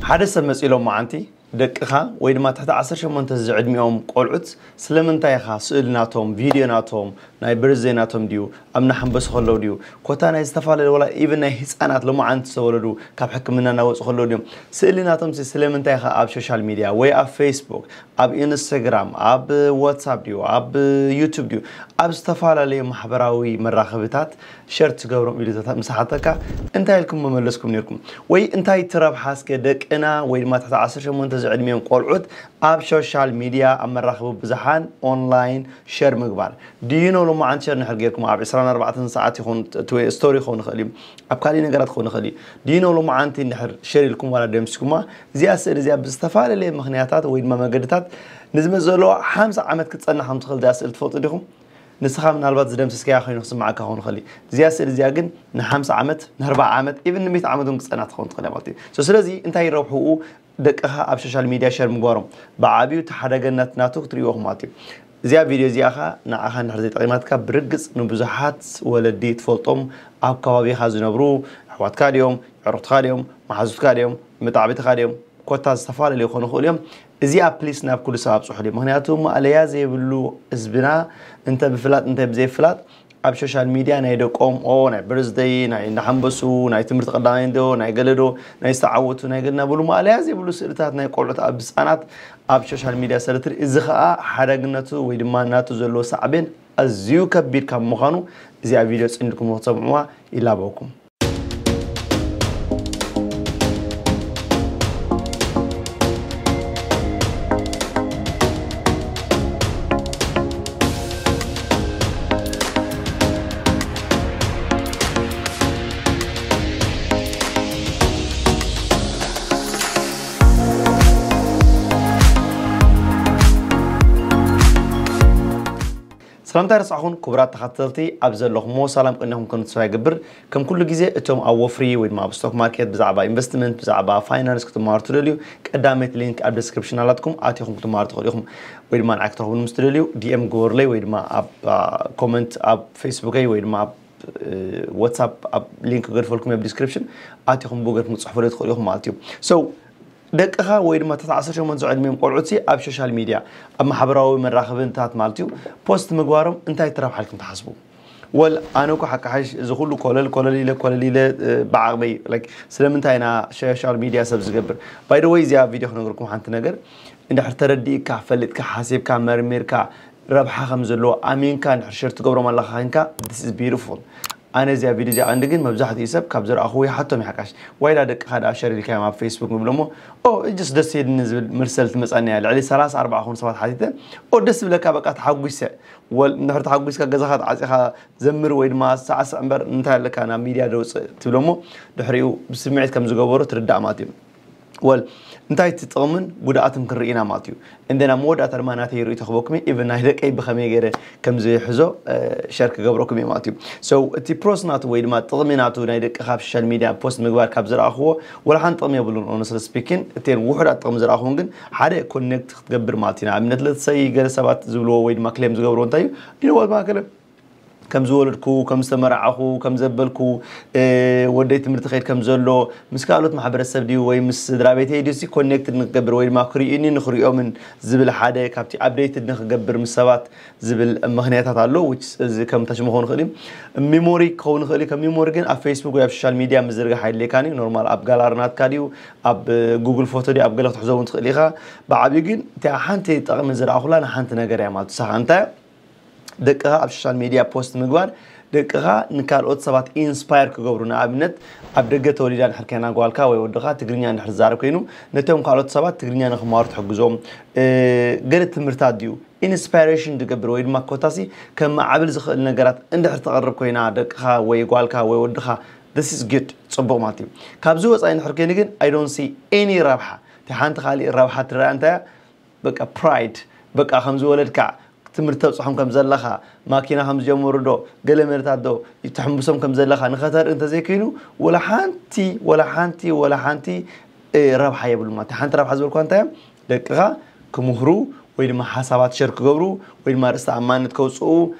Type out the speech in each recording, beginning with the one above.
ሓደ ሰብ መጺእ ሎማዓንቲ ደቅኻ ወይ ድማ ትሕቲ ዓሰርተ ሸሞንተ ዝዕድሚኦም ቆልዑት ስለምንታይ ኢኻ ስእሊ ናቶም፣ ቪድዮ ናቶም፣ ናይ በርዝደይ ናቶም ድዩ፣ ኣብ ናሓንበሱ ከለዉ ድዩ፣ ኮታ ናይ ዝተፈላለዩ፣ ወላ ኢቭን ናይ ህፃናት ሎማዓንቲ ዝተወለዱ ካብ ሕክምና እናወፁ ከለዉ ድዮም፣ ስእሊ ናቶም ሲ ስለምንታይ ኢኻ ኣብ ሶሻል ሚድያ ወይ ኣብ ፌስቡክ፣ ኣብ ኢንስታግራም፣ ኣብ ዋትሳፕ ድዩ፣ ኣብ ዩቱብ ድዩ፣ ኣብ ዝተፈላለዩ ማሕበራዊ መራኸብታት ሸር ትገብሮም ኢሉ ተታ-፣ ምስ ሓተካ እንታይ ኢልኩም መመለስኩም ነርኩም? ወይ እንታይ ትረብሓ እስከ ደቅና ወይ ድማ ትሕቲ ዓሰርተ ሸሞንተ ዝዕድሚኦም ቆልዑት ኣብ ሶሻል ሚድያ፣ ኣብ መራኸቢ ብዙሓን ኦንላይን ሸር ምግባር? ድዩ ነው ሎማዓንቲ ሸር ንድሕር ጌርኩም ኣብ ዕስራን ኣርባዕተን ሰዓት ይኹን ት-፣ ት-፣ ስቶሪ ክኸውን ይኽእል እዩ፣ ኣብ ካሊእ ነገራት ክኸውን ይኽእል እዩ። ድዩ ነው ሎማዓንቲ እንድሕር ሸር ኢልኩም ዋላ ደምሲኩማ፣ እዚኣ ስእሊ እዚኣ ብዝተፈላለየ ምኽንያታት ወይ ድማ መገድታት ንዝመጽእ ዘሎ ሓምሳ ዓመት ክትጸንሕ ከም ትኽእል እዚኣ ስእሊ ትፈልጡ ዲኹም? ንስኻ ምናልባት ዝደምሰስካያ ኮይኑ ክስምዓካ ክኸውን ይኽእል እዩ። እዚኣ ስእሊ እዚኣ ግን ንሓምሳ ዓመት፣ ንኣርባዓ ዓመት፣ ኢቭን ንሚእቲ ዓመት እውን ክጸንሕ ትኸውን ትኽእል እያ ማለት እዩ። So ስለዚ እንታይ ረብሕኡ ደቅኻ ኣብ ሶሻል ሚድያ ሸር ምግባሮም? ብዓብዩ እቲ ሓደገነት ናቱ ክትርእይዎ ኢኹም ማለት እዩ። እዚኣ ቪድዮ እዚኣ ኸኣ ንዓኻ እንድሕር ዘይጠቒማትካ ብርግጽ ንብዙሓት ወለዲ ትፈልጦም ኣብ ከባቢኻ ዝነብሩ ኣሕዋትካ ድዮም፣ የዕሩኽትኻ ድዮም፣ መሓዙትካ ድዮም፣ መጣዕብትኻ ድዮም፣ ኮታ ዝተፈላለዩ ክኾኑ ይኽእሉ እዮም። እዚኣ ፕሊስ ናብ ኩሉ ሰብ ኣብጽሑሉ። ምኽንያቱ ማእለያ ዘይብሉ ህዝብና እንተ ብፍላጥ እንተ ብዘይፍላጥ ኣብ ሶሻል ሚድያ ናይ ደቆም ኦ ናይ በርዝደይ ናይ እንዳሓንበሱ ናይ ትምህርቲ ቀዳማይ እንዶ ናይ ገለዶ ናይ ዝተዓወቱ ናይ ገለ እናበሉ ማእለያ ዘይብሉ ስእልታት ናይ ቆልዑት ኣብ ህፃናት ኣብ ሶሻል ሚድያ ስለ ትርኢ፣ እዚ ኸኣ ሓደግነቱ ወይ ድማ ናቱ ዘለዎ ሳዕቤን ኣዝዩ ከቢድ ካብ ምዃኑ እዚኣ ቪድዮ ጽንድኩም ክትሰምዑዋ ይላበወኩም። ሰላምታ ይረሳዕኹን ክቡራት ተኸታተልቲ፣ ኣብ ዘለኹሞ ሰላም ቅንኹም ከም ተስፋ ይገብር። ከም ኩሉ ግዜ እቶም ኣብ ወፍሪ ወይ ድማ ኣብ ስቶክ ማርኬት ብዛዕባ ኢንቨስትመንት፣ ብዛዕባ ፋይናንስ ክትመሃሩ ትደልዩ፣ ቀዳመይቲ ሊንክ ኣብ ዲስክሪፕሽን ኣላትኩም፣ ኣቲኹም ክትመሃሩ ትኽእሉ ኢኹም። ወይ ድማ ንዓይ ክትረኽቡኒ ምስ ትደልዩ ዲኤም ግበሩለይ ወይ ድማ ኣብ፣ አ፣ ኮመንት ኣብ ፌስቡከይ ወይ ድማ ኣብ፣ እ፣ ዋትሳፕ ኣብ ሊንክ ክገድፈልኩም ኣብ ዲስክሪፕሽን ኣቲኹም ብኡ ገርኩም ክትጽሕፉለይ ትኽእሉ ኢኹም ማለት እዩ። So ደቅኻ ወይ ድማ ትሕቲ ዓሰርተ ሸሞንተ ዕድሚኦም ቆልዑትሲ ኣብ ሶሻል ሚድያ ኣብ ማሕበራዊ መራኸብታት ማለት እዩ ፖስት ምግባሮም እንታይ ትረብሓልኩም ትሓስቡ? ወል ኣነ እኮ ሓቂ ሓሽ እዚ ኩሉ ኮለል ኮለል ኢለ ኮለል ኢለ፣ እ፣ ብዓቕመይ ላይክ ስለምንታይ ኢና ሶሻል ሚድያ ሰብ ዝገብር? ባይ ዘ ወይ እዚኣ ቪድዮ ክነግርኩም ሓንቲ ነገር እንድሕር ተረዲእካ ፈሊጥካ ሓሲብካ መርሚርካ ረብሓ ከም ዘለዎ ኣሚንካ እንድሕር ሸር ትገብሮም ኣለኻ ኮይንካ this is beautiful። ኣነ እዚኣ ቪድዮ እዚኣ ቀንዲ ግን መብዛሕትኡ ሰብ ካብ ዝረኣኹዎ ይሓቶም ይሓካሽ ዋይላ ደቅኻ ደኣ ሸር ኢልካዮም ኣብ ፌስቡክ ንብሎ እሞ ኦ እጅስ ደስ ይልኒ ዝብል መልሰል ትመጻኒ እያ። ልዕሊ ሰላሳ ኣርባዓ ክኾኑ ሰባት ሓቲተ ኦ ደስ ዝብለካ በቃ ተሓጒሰ ወል እንድሕር ተሓጒስካ ገዛኻ ተዓጺኻ ዘምር ወይ ድማ ሳዕስዕ እምበር እንታይ ኣለካ ናብ ሚድያ ደውፅእ ትብሎ እሞ ድሕሪኡ ብስምዒት ከም ዝገበሮ ትርዳእ ማለት እዩ። ወል እንታይ እቲ ጥቕምን ጉድኣትን ክንርኢ ኢና ማለት እዩ። እንደና መወዳእታ ድማ ናተይ ርእይቶ ክበኩም እየ ኢቨን ናይ ደቀይ ብኸመይ ገይረ ከም ዝሕዞ እ፣ ሸር ክገብረኩም እየ ማለት እዩ። So እቲ ፕሮስ ናቱ ወይ ድማ ጥቕሚ ናቱ ናይ ደቅኻ ኣብ ሶሻል ሚድያ ፖስት ምግባር ካብ ዝረኣኽዎ ወላ ሓንቲ ጥቕሚ የብሉን ኦነስሊ ስፒኪን። እተን ውሑዳት ጥቕሚ ዝረኣኽውን ግን ሓደ ኮኔክት ክትገብር ማለት እዩ። ንኣብነት ለትሰይ ገለ ሰባት ዝብልዎ ወይ ድማ ክሌም ዝገብርዎ እንታይ እዩ? ዲነዋት ማእከለ ከም ዝወለድኩ ከም ዝተመርዓኹ ከም ዘበልኩ እ፣ ወደይ ትምህርቲ ከይድ ከም ዘሎ ምስ ካልኦት ማሕበረሰብ ድዩ ወይ ምስ ስድራ ቤተይ ድዩ ሲ ኮኔክትድ ንክገብር ወይ ድማ ክርእዩኒ ንክርእዮምን ዝብል ሓደ ካብቲ ኣፕዴትድ ንክገብር ምስ ሰባት ዝብል ምክንያታት ኣሎ which እዚ ከም ተሽሞ ክኸውን ይኽእል እዩ። ሚሞሪ ክኸውን ይኽእል እዩ። ከም ሚሞሪ ግን ኣብ ፌስቡክ ወይ ኣብ ሶሻል ሚድያ ምዝርጋሕ ኣይድልየካን እዩ። ኖርማል ኣብ ጋላሪ ናትካ ድዩ ኣብ ጉግል ፎቶ ድዩ ኣብ ገለ ክትሕዞ እውን ትኽእል ኢኻ። ብዓብዩ ግን እቲኣ ሓንቲ ጠቕሚ ዝረኣኹላ ንሓንቲ ነገር እያ ማለት ንሳኻ እንታይ ደቅኻ ኣብ ሶሻል ሚድያ ፖስት ምግባር ደቅኻ ንካልኦት ሰባት ኢንስፓየር ክገብሩ ንኣብነት ኣብ ደገ ተወሊዳ እንድሕር ኮይና ጓልካ ወይ ወድኻ ትግርኛ እንድሕር ዝዛረብ ኮይኑ ነቶም ካልኦት ሰባት ትግርኛ ንክማሩ ትሕግዞም እ፣ ገለ ትምህርታት ድዩ ኢንስፓይሬሽን ዝገብር ወይ ድማ ኮታሲ ከም ማዕብል ዝኽእል ነገራት እንድሕር ተቕርብ ኮይና ደቅኻ ወይ ጓልካ ወይ ወድኻ this is good ጽቡቕ ማለት እዩ። ካብዚ ወፃኢ እንድሕር ኮይኑ ግን I don't see any ረብሓ እቲ ሓንቲ ካሊእ ረብሓ ትረኣ እንታይ እያ በቃ ፕራይድ በቃ ከም ዝወለድካ ትምህርቲ ተብፅሖም ከም ዘለኻ ማኪና ከም ዝጀመሩ ዶ ገለ መለታት ዶ ትሕምብሶም ከም ዘለኻ ንኸተርኢ እንተዘይኮይኑ ወላ ሓንቲ ወላ ሓንቲ ወላ ሓንቲ እ፣ ረብሓ የብሉ ማለት ሓንቲ ረብሓ ዝበልኳ እንታይ እዮም ደቅኻ ክምህሩ ወይ ድማ ሓሳባት ሸር ክገብሩ ወይ ድማ ርእስቲ ኣማነት ከውፅኡ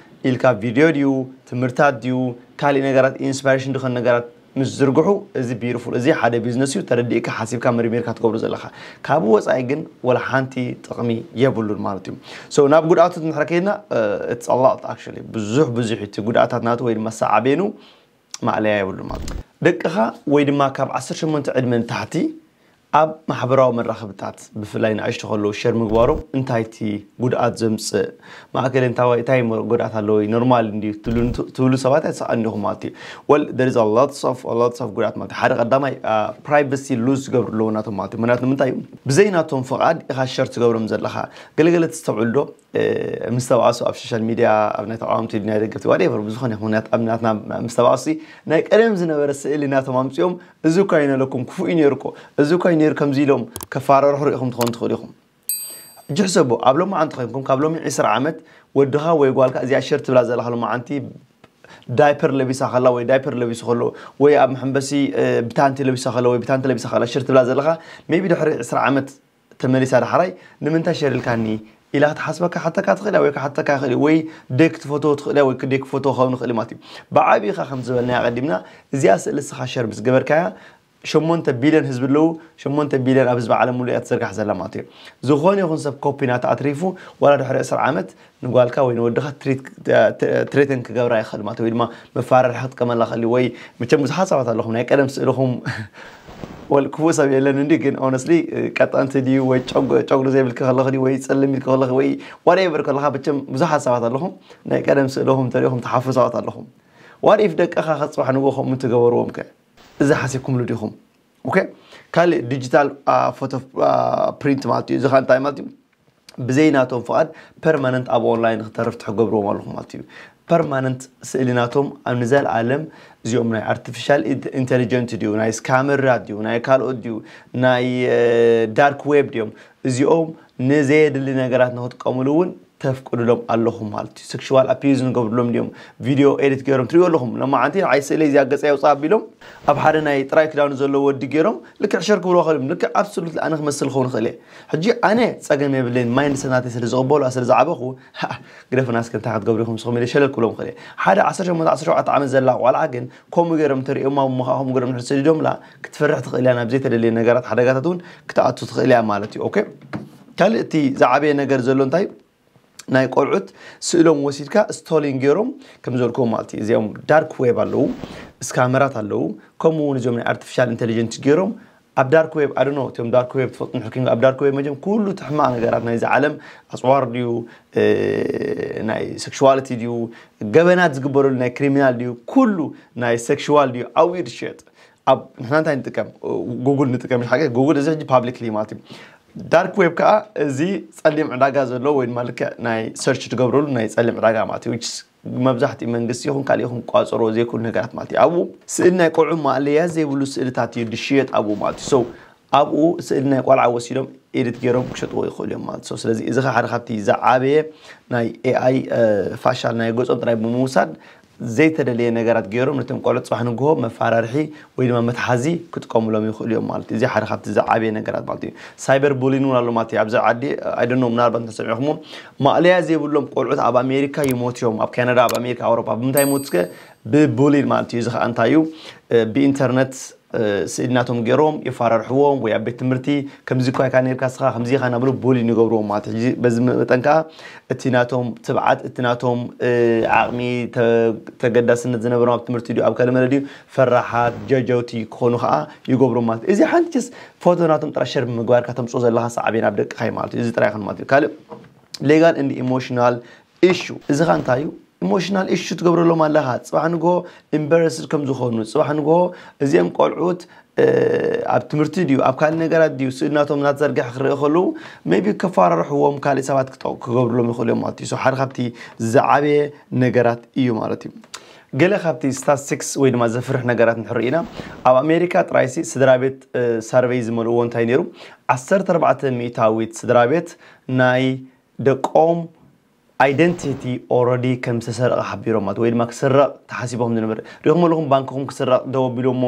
ኢልካ ቪድዮ ድዩ ትምህርታት ድዩ ካሊእ ነገራት ኢንስፓሬሽን ድኾን ነገራት ምስ ዝርግሑ፣ እዚ ቢዩቲፉል፣ እዚ ሓደ ቢዝነስ እዩ። ተረዲእካ ሓሲብካ መርሚርካ ትገብሮ ዘለኻ። ካብ ወፃኢ ግን ወላ ሓንቲ ጥቕሚ የብሉን ማለት እዩ። So ናብ ጉድኣቱ እንድሕር ከይድና፣ it's a lot actually፣ ብዙሕ ብዙሕ እቲ ጉድኣታት ናቱ ወይ ድማ ሳዕቤኑ ማእለያ የብሉ ማለት እዩ። ደቅኻ ወይ ድማ ካብ ዓሰርተ ሸሞንተ ዕድመ ንታሕቲ ኣብ ማሕበራዊ መራኸብታት ብፍላይ ንኣሽቱ ከለዉ ሸር ምግባሮም እንታይ እቲ ጉድኣት ዘምፅእ፣ ማእከል እንታይ እንታይ ጉድኣት ኣለዎ፣ ኖርማል እንድዩ ትብሉ ሰባት ኣይትስኣኑ ኢኹም ማለት እዩ። Well, there is a lots of a lots of ጉድኣት ማለት እዩ። ሓደ ቀዳማይ ፕራይቨሲ ሉዝ ዝገብሩ ኣለዎ ናቶም ማለት እዩ። ምክንያቱ ንምንታይ እዩ? ብዘይ ናቶም ፍቓድ ኢኻ ሸር ትገብሮም ዘለኻ። ገለገለ ትስተውዕሉ ዶ? ምስ ተባእሱ ኣብ ሶሻል ሚድያ ኣብ ናይ ተቃወምቲ ናይ ደገፍቲ ዋደቨር ብዝኾነ ይኹን ምክንያት ኣብ ናትና ምስ ተባእሱ ናይ ቀደም ዝነበረ ስእሊ ናቶም ኣምፅኦም እዚ እኳ ይነለኩም ክፉእ እዩ ነይሩ እኮ፣ እዚ እኳ እዩ ነይሩ ከምዚ ኢሎም ከፋረርሑ ርኢኹም ትኾኑ ትኽእሉ ኢኹም። ሕጂ ሕሰቡ፣ ኣብ ሎማዓንቲ ኮይንኩም ካብ ሎሚ ዕስራ ዓመት ወድኻ ወይ ጓልካ እዚኣ ሸር ትብላ ዘለኻ ሎማዓንቲ ዳይፐር ለቢሳ ከላ ወይ ዳይፐር ለቢሱ ከሎ ወይ ኣብ መሐንበሲ ብታንቲ ለቢሳ ከላ ወይ ብታንቲ ለቢሳ ከላ ሸር ትብላ ዘለኻ ሜቢ ድሕሪ ዕስራ ዓመት ተመሊሳ ዳሕራይ ንምንታይ ሸር ኢልካኒ ኢላ ክትሓስበካ ሓተካ ትኽእል ወይ ክሓተካ ይኽእል ወይ ደክ ትፈትዎ ትኽእል ወይ ክደክ ትፈትዎ ክኸውን ይኽእል ማለት እዩ። ብዓብኻ ከም ዝበልናዮ ኣቐዲምና እዚኣ ስእሊ እስኻ ሸር ምስ ገበርካያ ሸሞንተ ቢልዮን ህዝቢ ኣለዉ። ሸሞንተ ቢልዮን ኣብ ህዝቢ ዓለም ሙሉእ እያ ትዘርጋሕ ዘላ ማለት እዩ። ዝኾነ ይኹን ሰብ ኮፒ ናታ ኣትሪፉ ዋላ ድሕሪ ዕስራ ዓመት ንጓልካ ወይ ንወድኻ ትሪት- ትሬተን ክገብራ ይኽእል ማለት እዩ። ወይ ድማ መፋረርሒ ክጥቀመላ ክእል ወይ መቸም ብዙሓት ሰባት ኣለኹም ናይ ቀደም ስእልኹም ወል ክፉእ ሰብ የለን እንዲ ግን ኦነስሊ ቀጠንቲ ድዩ ወይ ጨጉ- ጨጉሪ ዘይብልክ ከለኽ ድዩ ወይ ጸልም ኢልክ ከለኽ ወይ ዋደቨር ከለኻ መቸም ብዙሓት ሰባት ኣለኹም ናይ ቀደም ስእልኹም ተሪኹም ትሓፍሩ ሰባት ኣለኹም። ዋት ኢፍ ደቅኻ ከጽባሕ ንጎ ከምኡ ትገበርዎም ከ እዚ ሓሲብኩምሉ ዲኹም? ኦኬ ካልእ ዲጂታል ፎቶ ፕሪንት ማለት እዩ። እዚ ኸ እንታይ ማለት እዩ? ብዘይ ናቶም ፍቓድ ፐርማነንት ኣብ ኦንላይን ክተርፍ ትሕገብርዎም ኣለኹም ማለት እዩ። ፐርማነንት ስእሊ ናቶም ኣብ ንዘለኣለም እዚኦም ናይ ኣርቲፊሻል ኢንቴሊጀንት ድዩ ናይ ስካመራት ድዩ ናይ ካልኦት ድዩ ናይ ዳርክ ዌብ ድዮም እዚኦም ንዘየድሊ ነገራት ንክጥቀምሉ እውን ተፍቅዱሎም ኣለኹም ማለት እዩ። ሴክሹዋል ኣቢዩዝ ንገብርሎም ድዮም ቪድዮ ኤዲት ገይሮም ትሪኡ ኣለኹም። ሎማዓንቲ ንዓይ ስእለይ እዚኣ ገፀ የውፅእ ኣቢሎም ኣብ ሓደ ናይ ጥራይ ክዳኑ ዘለዎ ወዲ ገይሮም ልክዕ ሸር ክብልዎ ከልም ልክዕ ኣብሶሉት ኣነ ክመስል ክኸውን ክእል እየ። ሕጂ ኣነ ፀገም የብለይን ማይንድ ሰናተይ ስለ ዝቕበሉ ስለ ዝዓበኹ ግደፍና እስከ እንታይ ክትገብሩ ኢኹም ንስኹም ኢለ ሸለል ክብሎም ክእል እየ። ሓደ ዓሰርተ ሸሞንተ ዓሰርተ ሸውዓተ ዓመት ዘላ ቆልዓ ግን ከምኡ ገይሮም ተሪኦማ ምኻኣ ከምኡ ገይሮም ንሕሰዲዶምላ ክትፈርሕ ትኽእል እያ። ናብ ዘይተደለየ ነገራት ሓደጋታት እውን ክትኣቱ ትኽእል እያ ማለት እዩ። ኦኬ ካልእ እቲ ዝዓበየ ነገር ዘሎ እንታይ ናይ ቆልዑት ስእሎም ወሲድካ ስቶሊን ገይሮም ከም ዘልክዎ ማለት እዩ። እዚኦም ዳርክ ዌብ ኣለዉ፣ ስካመራት ኣለዉ፣ ከምኡ እውን እዚኦም ናይ ኣርቲፊሻል ኢንቴሊጀንስ ገይሮም ኣብ ዳርክ ዌብ ኣድኖ እቶም ዳርክ ዌብ ትፈልጡ ንሕርኪ ኣብ ዳርክ ዌብ መጀም ኩሉ ትሕማቕ ነገራት ናይዚ ዓለም ኣፅዋር ድዩ ናይ ሴክሽዋሊቲ ድዩ ገበናት ዝግበረሉ ናይ ክሪሚናል ድዩ ኩሉ ናይ ሴክሽዋል ድዩ ኣብኡ ድሸጥ ኣብ ንሕና እንታይ ንጥቀም ጉግል ንጥቀም ሓቂ ጉግል እዚ ሕጂ ፓብሊክሊ ማለት እዩ። ዳርክ ዌብ ከዓ እዚ ፀሊም ዕዳጋ ዘለዎ ወይ ድማ ልክዕ ናይ ሰርች ትገብረሉ ናይ ፀሊም ዕዳጋ ማለት እዩ። መብዛሕትኡ መንግስቲ ይኹን ካልእ ይኹን ቋፀሮ ዘይክእሉ ነገራት ማለት እዩ። ኣብኡ ስእሊ ናይ ቆልዑ ማእለያ ዘይብሉ ስእልታት እዩ ዝሽየጥ ኣብኡ ማለት እዩ። So ኣብኡ ስእሊ ናይ ቆልዓ ወሲዶም ኤዲት ገይሮም ክሸጥዎ ይኽእሉ እዮም ማለት እዩ። ስለዚ እዚ ሓደ ካብቲ ዝዓበየ ናይ ኤኣይ ፋሻል ናይ ገፆም ጥራይ ብምውሳድ ዘይተደለየ ነገራት ገይሮም ነቶም ቆልዑ ፅባሕ ንግሆ መፋራርሒ ወይ ድማ መትሓዚ ክጥቀሙሎም ይኽእሉ እዮም ማለት እዩ። እዚ ሓደ ካብቲ ዝዓበየ ነገራት ማለት እዩ። ሳይበር ቡሊን እውን ኣሎ ማለት እዩ። ኣብዚ ዓዲ ኣይደኖ ምናልባት እንተሰሚዕኹሞ ማእለያ ዘይብሎም ቆልዑት ኣብ ኣሜሪካ ይሞቱ እዮም። ኣብ ካናዳ ኣብ ኣሜሪካ ኣውሮፓ ብምንታይ ይሞቱ እስከ ብቡሊን ማለት እዩ። እዚ ከዓ እንታይ እዩ ብኢንተርነት ስእሊ ናቶም ገይሮም የፋራርሕዎም ወይ ኣብ ቤት ትምህርቲ ከምዚ እኳ ኢካ ነርካ ስኻ ከምዚ ኢካ እናብሉ ቡሊን ይገብርዎም ማለት እዩ። በዚ መጠን ከዓ እቲ ናቶም ትብዓት እቲ ናቶም ዓቕሚ ተገዳስነት ዝነበሮም ኣብ ትምህርቲ ድዩ ኣብ ከለመለ ድዩ ፈራሓት ጀጀውቲ ክኾኑ ከዓ ይገብሮም ማለት እዩ። እዚ ሓንቲ ስ ፎቶ ናቶም ጥራይ ሸር ብምግባር ከተምፅኦ ዘለካ ሳዕቤን ኣብ ደቅካ እዩ ማለት እዩ። እዚ ጥራይ ይኹን ማለት እዩ። ካልእ ሌጋል እንድ ኢሞሽናል ኢሹ እዚ ኸ እንታይ እዩ? ኢሞሽናል ኢሹ ትገብረሎም ኣለኻ። ፅባሕ ንግሆ ኢምበረስድ ከም ዝኾኑ ፅባሕ ንግሆ እዚኦም ቆልዑት ኣብ ትምህርቲ ድዩ ኣብ ካልእ ነገራት ድዩ ስእሊ ናቶም እናተዘርግሐ ክርኢ ከለዉ ሜቢ ከፈራርሕዎም ካልእ ሰባት ክጠ- ክገብርሎም ይኽእሉ እዮም ማለት እዩ። So ሓደ ካብቲ ዝዓበየ ነገራት እዩ ማለት እዩ። ገለ ካብቲ ስታትስቲክስ ወይ ድማ ዘፍርሕ ነገራት እንድሕር ርኢና ኣብ ኣሜሪካ ጥራይሲ ስድራ ቤት ሳርቨይ ዝመልእዎ እንታይ ነይሩ ዓሰርተ ኣርባዕተ ሚእታዊት ስድራ ቤት ናይ ደቆም ኣይደንቲቲ ኦረዲ ከም ዝተሰረቐ ሓቢሮም ማለት ወይ ድማ ክስረቕ ተሓሲቦም ዝነበረ ሪኹም ኣለኹም። ባንክኹም ክስረቕ ደው ኣቢሎሞ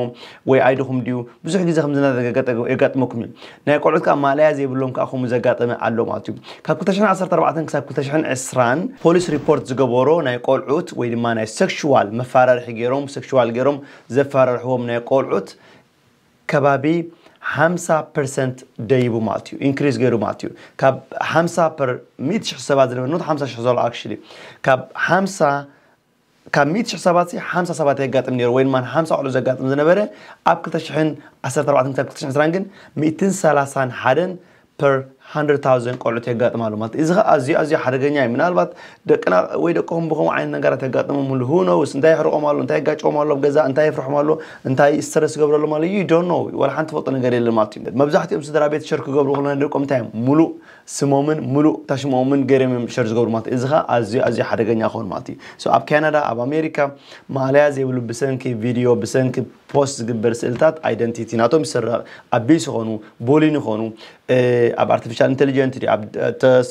ወይ ኣይድኹም ድዩ? ብዙሕ ግዜ ከምዚ እናተገጠ የጋጥመኩም እዩ። ናይ ቆልዑት ከዓ ማለያ ዘይብሎም ከዓ ከምኡ ዘጋጠመ ኣሎ ማለት እዩ። ካብ ክልተ ሽሕን ዓሰርተ ኣርባዕተን ክሳብ ክልተ ሽሕን ዕስራን ፖሊስ ሪፖርት ዝገበሮ ናይ ቆልዑት ወይ ድማ ናይ ሴክሽዋል መፋራርሒ ገይሮም ሴክሽዋል ገይሮም ዘፋራርሕዎም ናይ ቆልዑት ከባቢ ሓምሳ ፐርሰንት ደይቡ ማለት እዩ። ኢንክሪዝ ገይሩ ማለት እዩ። ካብ ሓምሳ ፐር ሚእቲ ሽሕ ሰባት ዝነበረ ኖት ሓምሳ ሽሕ ዘሎ ኣክሽሊ ካብ ሓምሳ ካብ ሚእቲ ሽሕ ሰባት ሲ ሓምሳ ሰባት የጋጥም ነይሩ ወይ ድማ ሓምሳ ቆልዑ ዘጋጥም ዝነበረ ኣብ ክልተ ሽሕን ዓሰርተ ኣርባዕተን ክሳብ ክልተ ሽሕን ዕስራን ግን ሚእትን ሰላሳን ሓደን ፐር ሃንድረድ ታውዘንድ ቆልዑት የጋጥም ኣሎ ማለት እዩ። እዚ ኸዓ ኣዝዩ ኣዝዩ ሓደገኛ እዩ። ምናልባት ደቅና ወይ ደቅኹም ብኸምኡ ዓይነት ነገራት የጋጥሞም ሁሉ who knows እንታይ የሕርቆም ኣሎ እንታይ የጋጭዎም ኣሎ ኣብ ገዛ እንታይ የፍርሖም ኣሎ እንታይ ስትረስ ይገብረሎም ኣሎ you don't know ወላ ሓንቲ ትፈልጦ ነገር የለን ማለት እዩ። መብዛሕትኦም ስድራ ቤት ሸር ክገብሩ ከለና ደቆም እንታይ እዮም ሙሉእ ስሞምን ሙሉእ ታሽሞምን ገይሮም እዮም ሸር ዝገብሩ ማለት እዩ። እዚ ኸዓ ኣዝዩ ኣዝዩ ሓደገኛ ክኸውን ማለት እዩ። So ኣብ ካናዳ ኣብ ኣሜሪካ ማእለያ ዘይብሉ ብሰንኪ ቪድዮ ብሰንኪ ፖስት ዝግበር ስእልታት ኣይደንቲቲ ናቶም ይስረቕ፣ ኣቢዩዝ ይኾኑ፣ ቡሊን ይኾኑ። ኣብ ኣርቲፊሻል ኢንቴሊጀንት ድዩ ኣብ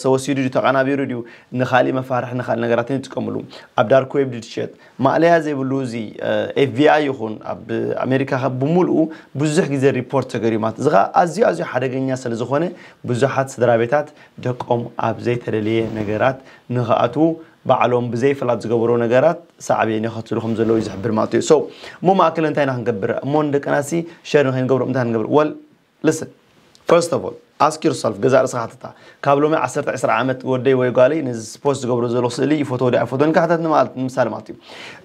ተወሲዱ ድዩ ተቐናቢሩ ድዩ ንካሊእ መፋርሒ ንካሊእ ነገራትን ይጥቀምሉ። ኣብ ዳርክ ዌብ ድዩ ትሸጥ ማእለያ ዘይብሉ እዚ ኤፍ ቢ ኣይ ይኹን ኣብ ኣሜሪካ ብሙሉኡ ብዙሕ ግዜ ሪፖርት ተገርዩ ማለት እዚ ከዓ ኣዝዩ ኣዝዩ ሓደገኛ ስለ ዝኾነ ብዙሓት ስድራ ቤታት ደቆም ኣብ ዘይተደለየ ነገራት ንኽኣትዉ ባዕሎም ብዘይ ፍላጥ ዝገበሮ ነገራት ሳዕቤን የኸትሉ ከም ዘለዉ እዩ ዝሕብር ማለት እዩ። So እሞ ማእከል እንታይ ኢና ክንገብር እሞ ንደቅናሲ ሸር ንኸይንገብሮ እንታይ ንገብር well listen first of all ask yourself ገዛእ ርእስኻ ሓተታ ካብ ሎሚ ዓሰርተ ዕስራ ዓመት ወደይ ወይ ጓለይ ነዚ ፖስት ዝገብሮ ዘለኹ ስእሊ ይፈትዎ ዶ ኣይፈትዎን ክሕተት ንምሳሌ ማለት እዩ።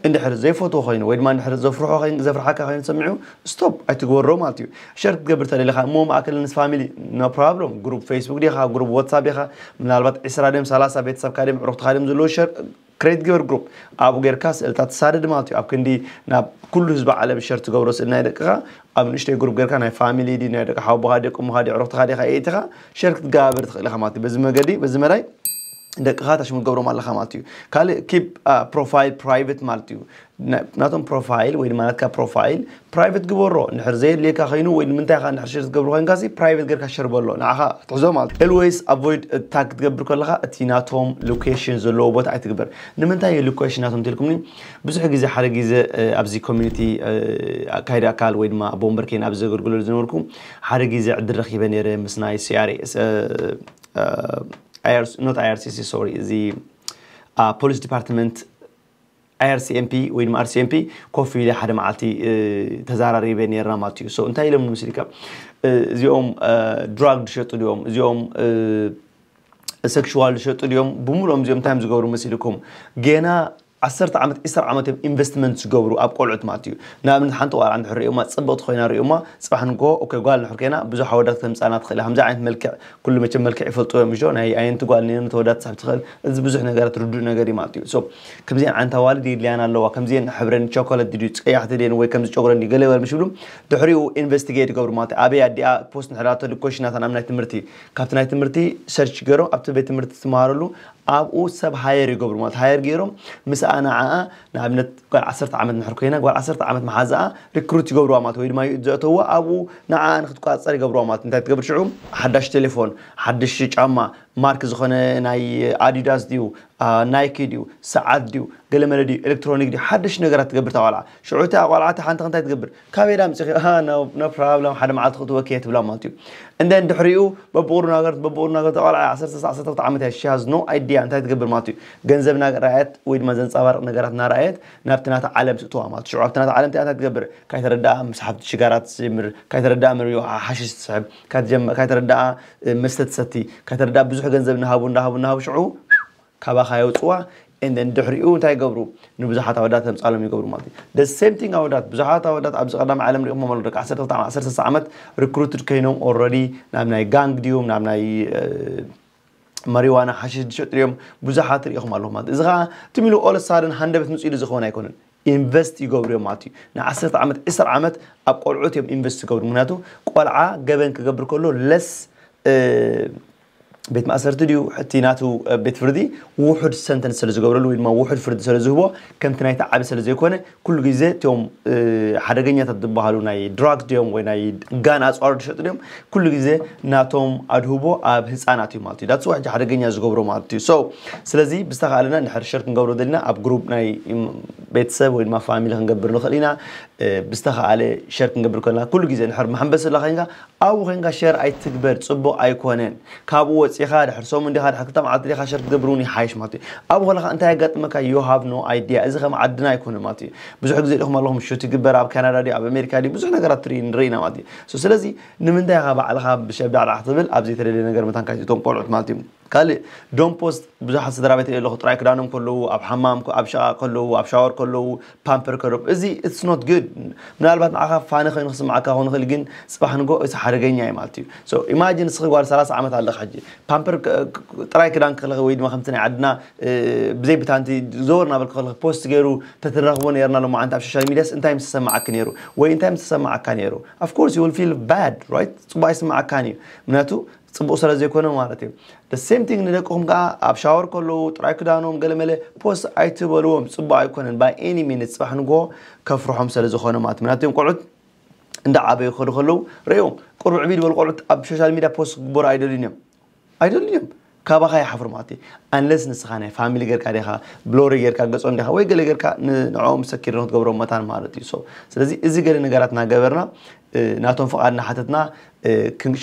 እንድሕር ዘይፈትዎ ኮይኑ ወይ ድማ እንድሕር ዘፍርሖ ኮይኑ ዘፍርሓካ ኮይኑ ሰሚዑ ስቶፕ ኣይትግበሮ ማለት እዩ። ሸር ክትገብር ተደሊኻ እሞ ማእከል ምስ ፋሚሊ no problem ግሩፕ ፌስቡክ ዲኻ ግሩፕ ዋትሳፕ ኢኻ ምናልባት ዕስራ ድዮም ሰላሳ ቤተሰብካ ድዮም ዕሩኽትኻ ድዮም ዘለዉ ሸር ክሬት ግበር ግሩፕ ኣብኡ ጌርካ ስእልታት ትሳደድ ማለት እዩ ኣብ ክንዲ ናብ ኩሉ ህዝቢ ዓለም ሸር ትገብሮ ስእሊ ናይ ደቅኻ ኣብ ንእሽተይ ግሩፕ ጌርካ ናይ ፋሚሊ ድዩ ናይ ደቂ ሓወቦኻ ድዩ ቅሙኻ ድዩ ዕሩኽትኻ ዲኻ የእትኻ ሸር ክትገባበር ትኽእል ኢኻ ማለት እዩ በዚ መገዲ በዚ መዳይ ደቅኻ ታሽሙ ትገብሮም ኣለኻ ማለት እዩ ካልእ ኪፕ ፕሮፋይል ፕራይቬት ማለት እዩ ናቶም ፕሮፋይል ወይ ድማ ናትካ ፕሮፋይል ፕራይቬት ግበሮ እንድሕር ዘየድልየካ ኮይኑ ወይ ንምንታይ ኢኻ እንድሕር ሸር ትገብር ኮይንካ ሲ ፕራይቬት ጌርካ ሸር በሎ ንዓኻ ትሕዞ ማለት እዩ always avoid ታግ ክትገብር ከለኻ እቲ ናቶም ሎኬሽን ዘለዎ ቦታ ኣይትግበር ንምንታይ እዩ ሎኬሽን ናቶም ትልኩምኒ ብዙሕ ግዜ ሓደ ግዜ ኣብዚ ኮሚኒቲ ኣካይዲ ኣካል ወይ ድማ ኣቦ ወንበር ከይን ኣብዚ ዘገልግለሉ ዝነበርኩ ሓደ ግዜ ዕድል ረኪበ ነይረ ምስ ናይ ሲኣርኤስ not I R C C sorry እዚ ፖሊስ ዲፓርትመንት I R C M P ወይ ድማ R C M P ኮፍ ኢለ ሓደ መዓልቲ ተዛራሪበ ነርና ማለት እዩ። So እንታይ ኢሎም መስልካ እዚኦም ድራግ ዝሸጡ ድዮም እዚኦም ሴክሽዋል ዝሸጡ ድዮም ብምሉኦም እዚኦም እንታይ እዮም ዝገብሩ መሲልኩም ገና ዓሰርተ ዓመት ዒስራ ዓመት እዮም ኢንቨስትመንት ዝገብሩ ኣብ ቆልዑት ማለት እዩ ንኣብነት ሓንቲ ቆልዓ እንድሕር ሪኦማ ፅብቕቲ ኮይና ሪኦማ ፅባሕ ንግሆ ኦኬ ጓል እንድሕር ኮይና ብዙሕ ኣወዳት ከምፃና ትኽእል እያ ከምዚ ዓይነት መልክዕ ኩሉ መቸም መልክዕ ይፈልጥዎ እዮም እሾ ናይ ኣየንቲ ጓል ነየኑ ተወዳት ትስሕብ ትኽእል እዚ ብዙሕ ነገራት ርዱእ ነገር እዩ ማለት እዩ so ከምዚአን ዓይነት ኣዋልድ የድልያና ኣለዋ ከምዚአን ሕብረን ቸኮለት ድዩ ቀያሕቲ ድየን ወይ ከምዚ ጨጉረን ድዩ ገለ በል ምሽ ብሉ ድሕሪኡ ኢንቨስቲጌት ይገብሩ ማለት እዩ ኣበይ ኣዲኣ ፖስት ንሕዳቶ ልኮሽናታ ናብ ናይ ትምህርቲ ካብቲ ናይ ትምህርቲ ሰርች ገይሮም ኣብቲ ቤት ትምህርቲ ትመሃረሉ ኣብኡ ሰብ ሃየር ይገብሩ ማለት ሃየር ገይሮም ምስኣ ንዓኣ ንኣብነት ጓል ዓሰርተ ዓመት እንድሕር ኮይና ጓል ዓሰርተ ዓመት መሓዛኣ ሪክሩት ይገብርዋ ማለት ወይ ድማ ዘእተውዋ ኣብኡ ንዓኣ ንክትቆፃፀር ይገብርዋ ማለት እንታይ ትገብር ሽዑ ሓዳሽ ቴሌፎን ሓድሽ ጫማ ማርክ ዝኾነ ናይ ኣዲዳስ ድዩ ናይኪ ድዩ ሰዓት ድዩ ገለመለ ድዩ ኤሌክትሮኒክ ድዩ ሓድሽ ነገራት ትገብር ታቆልዓ ሽዑ እታ ቆልዓ ሓንቲ እንታይ ትገብር ካበይ ዳ ምፅኺ no problem ሓደ መዓልቲ ክትወኪ እየ ትብላ ማለት እዩ እንደ እንድሕሪኡ በብቑሩ ነገር በብቑሩ ነገር ተቆልዓ ዓሰርተ ዓሰርተ ዓመት እያ she has no idea እንታይ ትገብር ማለት እዩ ገንዘብ እናረኣየት ወይ ድማ ዘንፀባርቕ ነገራት እናረኣየት ናብቲ ናታ ዓለም ትእትዋ ማለት ሽዑ ኣብቲ ናታ ዓለም እንታይ ትገብር ካይተረዳኣ ምስ ሓብቲ ሽጋራ ትስምር ካይተረዳኣ መሪዮ ሓሽሽ ትስሕብ ካይተረዳኣ መስተ ትሰቲ ካይተረዳኣ ብዙሕ ገንዘብ እናሃቡ እናሃቡ እናሃቡ ሽዑ ካባኻ የውፅዋ and then ድሕሪኡ እንታይ ይገብሩ ንብዙሓት ኣወዳት ተምፃሎም ይገብሩ ማለት እዩ the same thing ኣወዳት ብዙሓት ኣወዳት ኣብዚ ቀዳም ዓለም ሪእኹም ኣሎ ደቂ ዓሰርተ ክልተ ዓመት ዓሰርተ ሰለስተ ዓመት ሪክሩትድ ኮይኖም already ናብ ናይ ጋንግ ድዮም ናብ ናይ መሪዋና ሓሽሽ ዝሸጡ ድዮም ብዙሓት ሪእኹም ኣለኹም ማለት እዚ ከዓ ትም ኢሉ all of a sudden ሃንደበት ምፅኡ ኢሉ ዝኸውን ኣይኮነን ኢንቨስት ይገብሩ እዮም ማለት እዩ ን ዓሰርተ ዓመት ዒስራ ዓመት ኣብ ቆልዑት እዮም ኢንቨስት ይገብሩ ምክንያቱ ቆልዓ ገበን ክገብር ከሎ ለስ ቤት ማእሰርቲ ድዩ እቲ ናቱ ቤት ፍርዲ ውሑድ ሰንተንስ ስለ ዝገብረሉ ወይ ድማ ውሑድ ፍርዲ ስለ ዝህቦ ከምቲ ናይቲ ዓቢ ስለ ዘይኮነ ኩሉ ግዜ እቲኦም ሓደገኛታት ዝበሃሉ ናይ ድራግ ድዮም ወይ ናይ ጋን ኣፅዋር ዝሸጡ ድዮም ኩሉ ግዜ ናቶም ኣድህቦ ኣብ ህፃናት እዩ ማለት እዩ that's why ሓደገኛ ዝገብሮ ማለት እዩ so ስለዚ ብዝተኻእለና ንድሕር ሸር ክንገብሮ ደሊና ኣብ ግሩፕ ናይ ቤተሰብ ወይ ድማ ፋሚሊ ክንገብር ንኽእል ኢና ብዝተኻእለ ሸር ክንገብር ከለና ኩሉ ግዜ ንድሕር መሐንበሲ ላ ኮይንካ ኣብኡ ኮይንካ ሸር ኣይትግበር ፅቡቕ ኣይኮነን ካብኡ ወፂኻ ድሕር ሰሙን ዲኻ ድሕር ክልተ መዓልቲ ዲኻ ሸር ክትገብር እውን ይሓይሽ ማለት እዩ ኣብኡ ከለካ እንታይ የጋጥመካ you have no idea እዚ ከም ዓድና ኣይኮነ ማለት እዩ ብዙሕ ግዜ ዲኹም ኣለኹም ሹት ይግበር ኣብ ካናዳ ድዩ ኣብ ኣሜሪካ ድዩ ብዙሕ ነገራት ትርኢ ንርኢ ኢና ማለት እዩ ስለዚ ንምንታይ ኢኻ ባዕልኻ ብሸብዳዕዳዕ ክትብል ኣብ ዘይተደልየ ነገር መታን ካይትእቶም ቆልዑት ማለት እዩ ካልእ don't post ብዙሓት ስድራ ቤት ኣለኹ ጥራይ ክዳኖም ከለዉ ኣብ ሓማም ኣብ ሸቓ ከለዉ ኣብ ሻወር ከለዉ ፓምፐር ከለዉ እዚ it's not good ምናልባት ንዓኻ ፋኒ ኮይኑ ክስምዓካ ክኾን ይኽእል ግን ፅባሕ ንጎ እዚ ሓደገኛ እዩ ማለት እዩ so imagine ንስኺ ጓል ሰላሳ ዓመት ኣለኻ ሕጂ ፓምፐር ጥራይ ክዳን ክኽለኺ ወይ ድማ ከምቲ ናይ ዓድና ብዘይ ብታንቲ ዘወር ናበልክ ከለኺ ፖስት ገይሩ ተትራኽቦ ነርና ሎማዓንቲ ኣብ ሶሻል ሚድያስ እንታይ ምስ ተሰማዓኪ ነይሩ ወይ እንታይ ምስ ተሰማዓካ ነይሩ of course you will feel bad right ፅቡቅ ኣይስማዓካን እዩ ምክንያቱ ፅቡቅ ስለ ዘይኮነ ማለት እዩ the same thing ንደቅኹም ከዓ ኣብ ሻወር ከለዉ ጥራይ ክዳኖም ገለመለ ፖስት ኣይትበልዎም ፅቡቅ ኣይኮነን by any means ፅባሕ ንጎ ከፍርሖም ስለ ዝኾነ ማለት ምክንያቱ እዮም ቆልዑት እንዳ ዓበዩ ክኸዱ ከለዉ ርእዮም ቁሩብ ዕብይ ዝበሉ ቆልዑት ኣብ ሶሻል ሚድያ ፖስት ክግበሩ ኣይደልዩን እዮም ኣይደልዩን እዮም ካባኻ ይሓፍሩ ማለት እዩ unless ንስኻ ናይ ፋሚሊ ጌርካ ዲኻ ብሎሪ ጌርካ ገጾም ዲኻ ወይ ገለ ጌርካ ንዕኦም ሰኪር ንክትገብሮም መታን ማለት እዩ so ስለዚ እዚ ገለ ነገራት እናገበርና ናቶም ፍቓድ እናሓተትና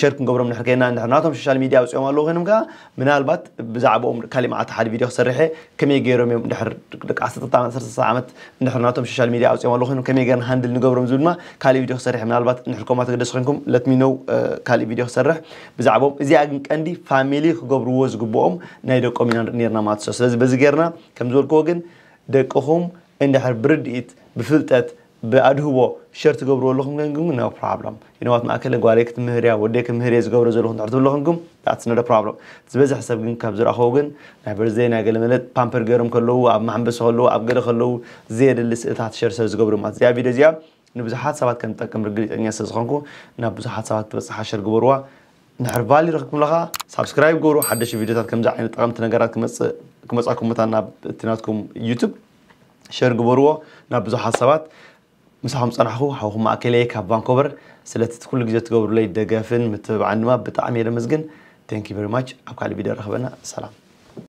ሸር ክንገብሮም ንድሕር ከይና እንድሕር ናቶም ሶሻል ሚድያ ኣውፅኦም ኣለዉ ኮይኖም ከዓ ምናልባት ብዛዕባኦም ካሊእ መዓልቲ ሓደ ቪድዮ ክሰርሐ ከመይ ገይሮም እዮም ድሕር ደቂ ዓሰርተ ዓመት እንድሕር ናቶም ሶሻል ሚድያ ኣውፅኦም ኣለዉ ኮይኖም ከመይ ገይርና ሃንድል ንገብሮም ዝብል ድማ ካሊእ ቪድዮ ክሰርሕ ምናልባት እንድሕር ኮማ ተገደስ ኮይንኩም let me know ካሊእ ቪድዮ ክሰርሕ ብዛዕባኦም እዚኣ ግን ቀንዲ ፋሚሊ ክገብርዎ ዝግብኦም ናይ ደቆም ኢና ንርኢ ነርና ማለት እዩ ስለዚ በዚ ገይርና ከም ዝበልክዎ ግን ደቅኹም እንድሕር ብርድኢት ብፍልጠት ብኣድህቦ ሸር ትገብርዎ ኣለኹም ግን no problem you know what ማእከለ ጓለይ ክትምህር እያ ወደይ ክምህር እየ ዝገብሮ ዘለኹ እንድሕር ትብሉ ኣለኹም that's not a problem ዝበዝሕ ሰብ ግን ካብ ዝረኸቡ ግን ናይ በርዝደይ ናይ ገለ መለ ፓምፐር ገይሮም ከለዉ ኣብ መሐንበሲ ከለዉ ኣብ ገለ ከለዉ ዘየድሊ ስእልታት ሸር ሰብ ዝገብሩ ማለት እዚኣ ቪድዮ እዚኣ ንብዙሓት ሰባት ከም ትጠቅም ርግፀኛ ስለ ዝኾንኩ ናብ ብዙሓት ሰባት ትበፅሓ ሸር ግበርዋ ንድሕር ቫልዩ ረክብኩም ለኻ ሳብስክራይብ ግበሩ ሓደሽ ቪድዮታት ከምዚ ዓይነት ጠቐምቲ ነገራት ክመፃኩም መታ ናብ እቲ ናትኩም ዩቱብ ሸር ግበርዎ ናብ ብዙሓት ሰባት ምሳኹም ፀናሕኹ ሓውኹም ማእከለየ ካብ ቫንኮቨር ስለቲ ኩሉ ግዜ ትገብሩለይ ደገፍን ምትብባዕን ድማ ብጣዕሚ እየ ደመስግን thank you very much ኣብ ካልእ ቪድዮ ረኽበና ሰላም